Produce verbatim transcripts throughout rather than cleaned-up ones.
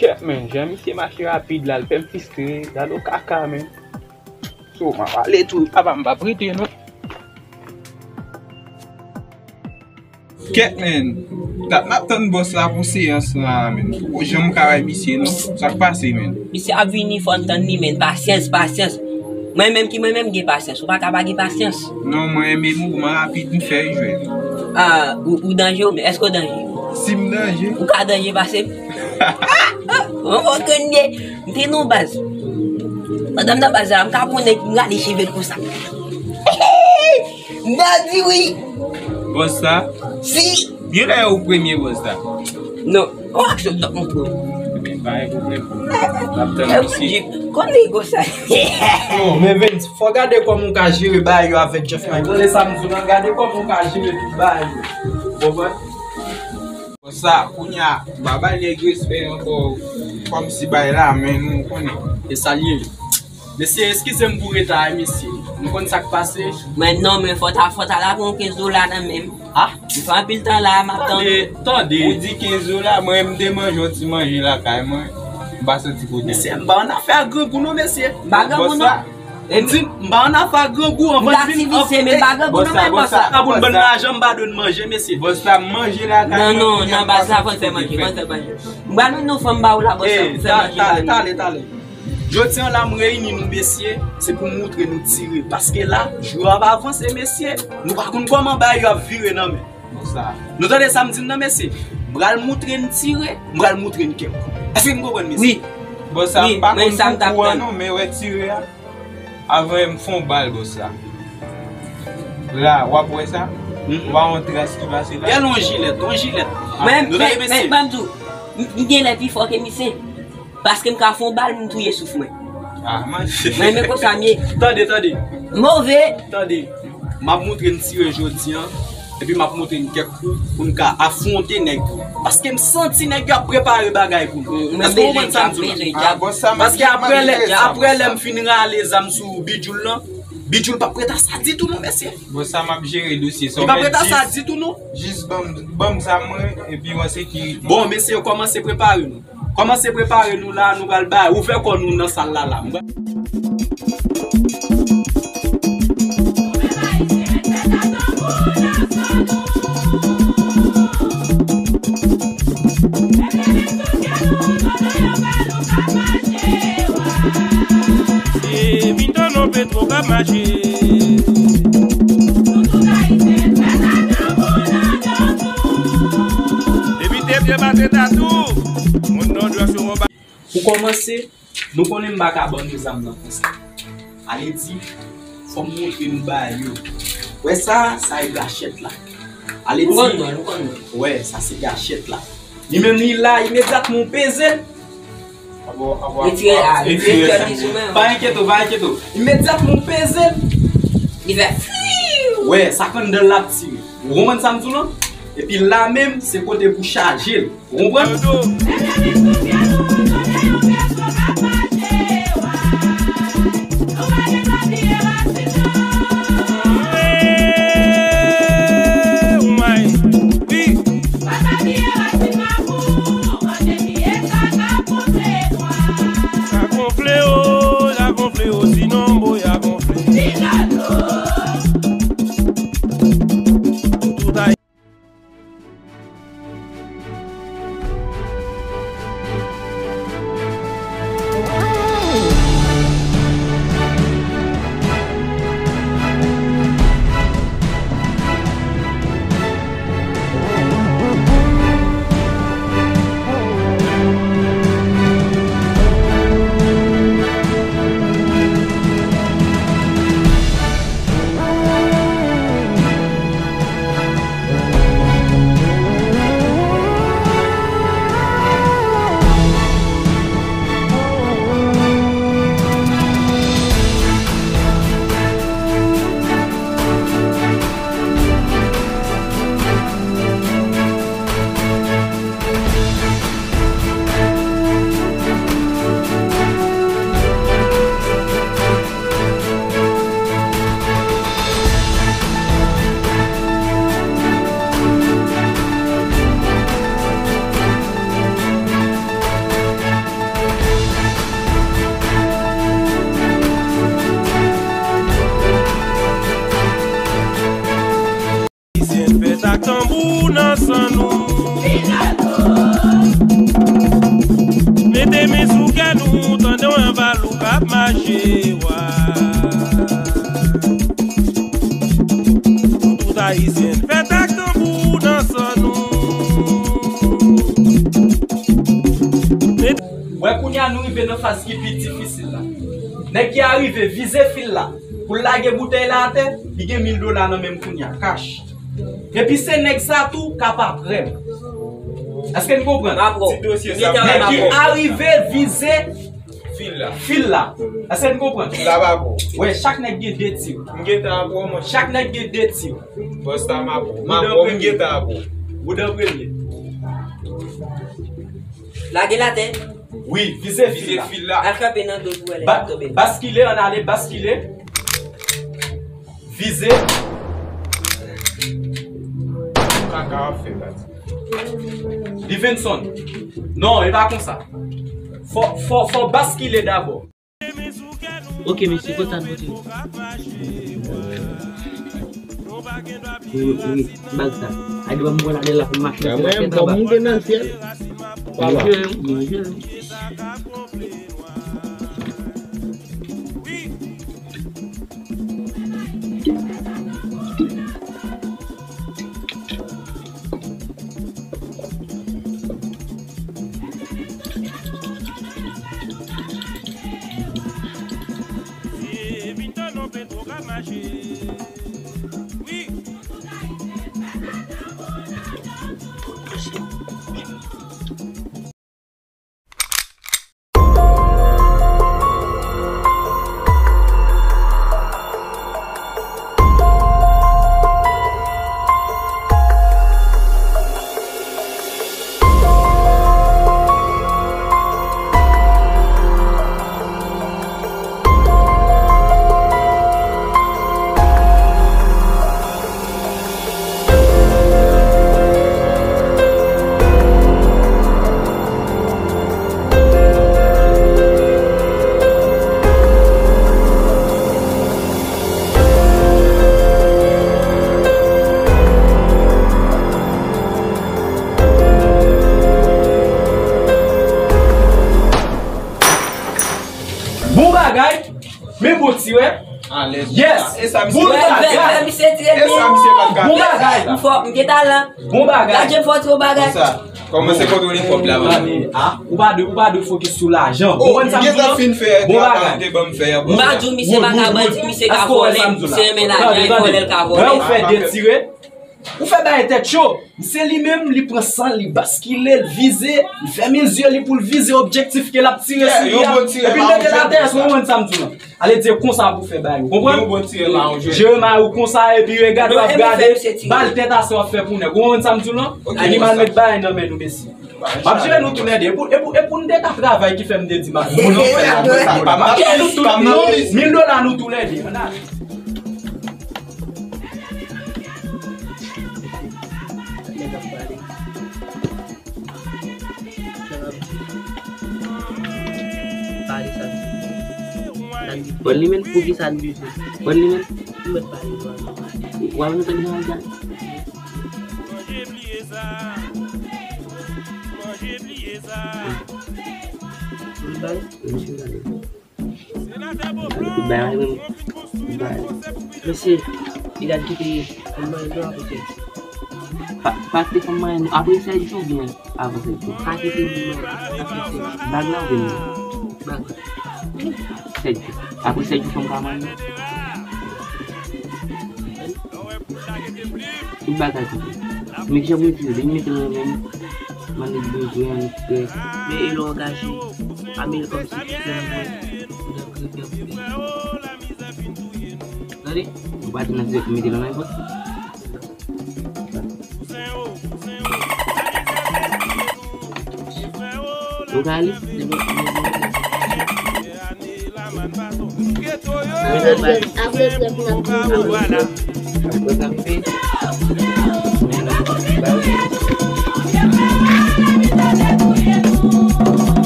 Kèt, men, jan misye mache rapid la, l fè m fistre. Gade yon kaka, men. So, m ap ale tou, papa, m p ap rete, non. Kèt, men. Dat m ap tann bòs la pou seyans la, men. Poko janm ka wè misye, non. Sa k pase, men? Misye ap vini, fò n tann li, men. Pasyans, pasyans. Mwen menm ki mwen menm gen pasyans. Ou pa ka pa gen pasyans. Non, mwen renmen mouvman rapid, m fè l jwe. Ah, ou, ou danje, ou, men èske w danje? Si m danje? Ou ka danje pase m? Mwen konn de, m te nan baz. Pandan m nan baz la, m ka pran nèg, m rale cheve l konsa. M nan di wi. Bòs sa? Si. Genlè ou premye bòs sa. Non, on aksyon m t ap montre w. Ebyen, pa gen pwoblèm. N ap tann misye. Konn li konsa. Non, men Vince, fò gade kòman w ka jere bagay yo avèk Jeff Mike. Tande sa m di w lan, gade kòman w ka jere tout bagay yo. Ou konprann? Konsa, kounye a, m pa bay nèg respè ankò, kòmsi bay la, men nou konnen. E sa l ye. Mesye, eskize m pou reta a, mesye. Nou konn sa k pase. Men non, men fò ta, fò ta lage yon kenz dola nan men m. Ah? M fè anpil tan la, m ap tann. Tande, tande. Ou di kenz dola, mwen, m te manje yon ti manje lakay mwen. M pa soti kote. Mesye, m pa annafè ak grangou non, mesye. M pa grangou non. M di, m pa annafè ak grangou, anvan l vin, anvan, men m pa grangou non, men bòs la. Anvan l ban m lajan, m pa dwe n manje, mesye. Bòs la, m manje lakay mwen. Non, non, nan baz la, fò n fè manje, fò n fè manje. M pral mennen yon fanm ba ou la, bòs la, pou fè manje. Talè, talè, talè. Jodi an la, m reyini nou, mesye, se pou m moutre nou tire. Paske la, jou yo ap avanse, mesye. Nou pa konn kòman bagay yo ap vire nan men. Bòs la. Nou tande sa m di n nan, mesye? M pral moutre n tire, m pral moutre n kèk kou. Èske n konprann, mesye? Wi. Bòs la, m pa konn koukou an non, men wè tire a. Avan m fè yon bal, bòs la. La, w ap wè sa? Ou pa wè yon tras ki pase la? Gèl yon jilèt, yon jilèt. Men, men, men, ban m di w, m, m gen lè pi fò ke misye. Paske m ka fè yon bal, m touye souf mwen. Ah, man. Mwen, men konsa m ye. Tande, tande. Move. Tande. M ap moutre n tire jodi an. Epi m ap moutre n kèk kou pou n ka afwonte nèg yo. Paske m santi nèg yo ap prepare bagay pou nou. Èske w konprann sa m di w la? Paske apre lè, apre lè m fin rale zam sou Bidjoul lan, Bidjoul p ap ret a sa ditou non, mesye. Bon, sa m ap jere dosye sa. Li p ap ret a sa ditou non. Jis ban m, ban m zam mwen, epi w an sekirite. Bon, mesye yo kòmanse prepare nou. Kòmanse prepare nou la, nou pral bay, ouvè kò nou nan sal la la. Se Vito non Petro k ap mache. Depi te vye pase tatou, moun nan dwèt sou yon ba. Pou kòmanse, nou konnen m pa ka ban nou zam nan konsa. Ale di, fò m montre nou bagay yo. Wè sa, sa e gachèt la. Ale di, wè, sa se gachèt la. Li menm li la, imedyatman w peze l. Retire a, retire kèk li sou men. Pa enkyete w, pa enkyete w. Imedyatman w peze l, li fè fiw. Wè, sa k anndan l ap tire. Ou konprann sa m di w lan? Epi la menm, se kote pou chaje l. Ou konprann? Sa gonfle o, sa gonfle o, sinon bo ya gonfle. Tout a Nan san nou. Mete men sou kè nou, tande yon valou k ap mache, wa. Pou tout Ayisyen, fèt ak tanbou nan san nou. Wè, kounye a nou rive nan faz ki pi difisil la. Nèg ki arive vize fil la pou l lage boutèy la atè, li gen mil dola nan men m kounye a, kach. Epi se nèg sa tou k ap apre m. Èske n konprann? M apre w. Ti dosye sa, m Nèg ki apre w. Arive vize fil la. Fil la. Èske n konprann? Fil la pa bon. Wè, chak nèg gen de tir. M gentan apre w, monchè. Chak nèg gen de tir. Bòs sa m apre w. M apre w, m gentan apre w. Bouda premye. Lage l atè. Wi, vize fil la. Vize fil la. Al kanpe nan do pou wè lè l ap tonbe. Baskile, ann ale, baskile. Vize. Kaka w ap fè la. Livinson. Non, e pa konsa. Fò, fò, fò baskile dabò. Ok, mesye, kontan pote. Wi, wi, bag sa. Ay, dwa m wè ladan la pou mache. Mwen, m pran moute nan syèl. Mwen jwe, mwen jwe. Bon bagay! Men bon tirè. Alèz. Yes. E sa misye. Bon bagay. E sa misye pa t ka fè. Bon bagay. M fò, m gen talan. Bon bagay. Gade m fò ti bon bagay. Konsa. Kòmanse kontwole kòb la, manman. A, ou pa dwe, ou pa dwe fokis sou lajan. Ou konprann sa m di w lan? Bon bagay. M pa di w misye pa ka bandi, misye ka vòlè, misye renmen lajan, e vòlè l ka vòlè. Lè ou fè de tire, ou fè bagay tèt cho. Se li menm, li pran san, li baskile, l vize, li fèmen zye li pou l vize objektif ke l ap tire sou li a. Epi l mete l atè, èske w konprann sa m di w lan? Ale di konsa pou fè bagay, ou konprann? Jere mari w konsa, epi regade w ap gade, bal tèt ase w ap fè pou nèg. Ou konprann sa m di w lan? Animal met bagay nan men nou, mesye. M ap jere nou toulède. E pou, e pou, e pou n te ka travay ki fè m te di m ap jere nou toulède. Mil dola nou toulède. Ann ale. Nèg ap pale. Nèg ap di. Pale sa. Sa n di. Bon, li menm, poukisa n bezwen? Bon, li menm. Ou mèt pale, pale. W ap antre nan gaz. Ou pale? Wi, misye pale. Bay, bay, bay. Mesye, li gad kite fanm manyen non apre sèl. Pa, pa kite fanm manyen non apre sèl jou oubyen avan sèl jou? Pa kite moun manyen apre sèl jou. Bag la oubyen non? Bag la. Sèl jou. Apre sèl jou fanm ka manyen non? Tout bagay konsa. Men ki jan pou yo di yo, depi mete nan men m, mande bezwen, ann fè. Men e lè w angaje, pa mete l kòmsi tout lè m wè, ou nan kripè pou li. Tande? Ou pa di nan kripè pou mete l nan nenpòt. Ou ka ale? Apre trèt n ap pran.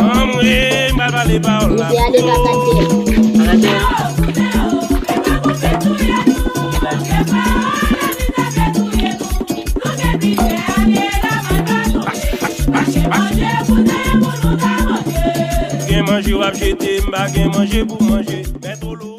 Anmwe, m pral pale pawòl la. Misye a de pa pase. Ann atè. Yo ap jete m pa gen manje pou manje. Mèt Olo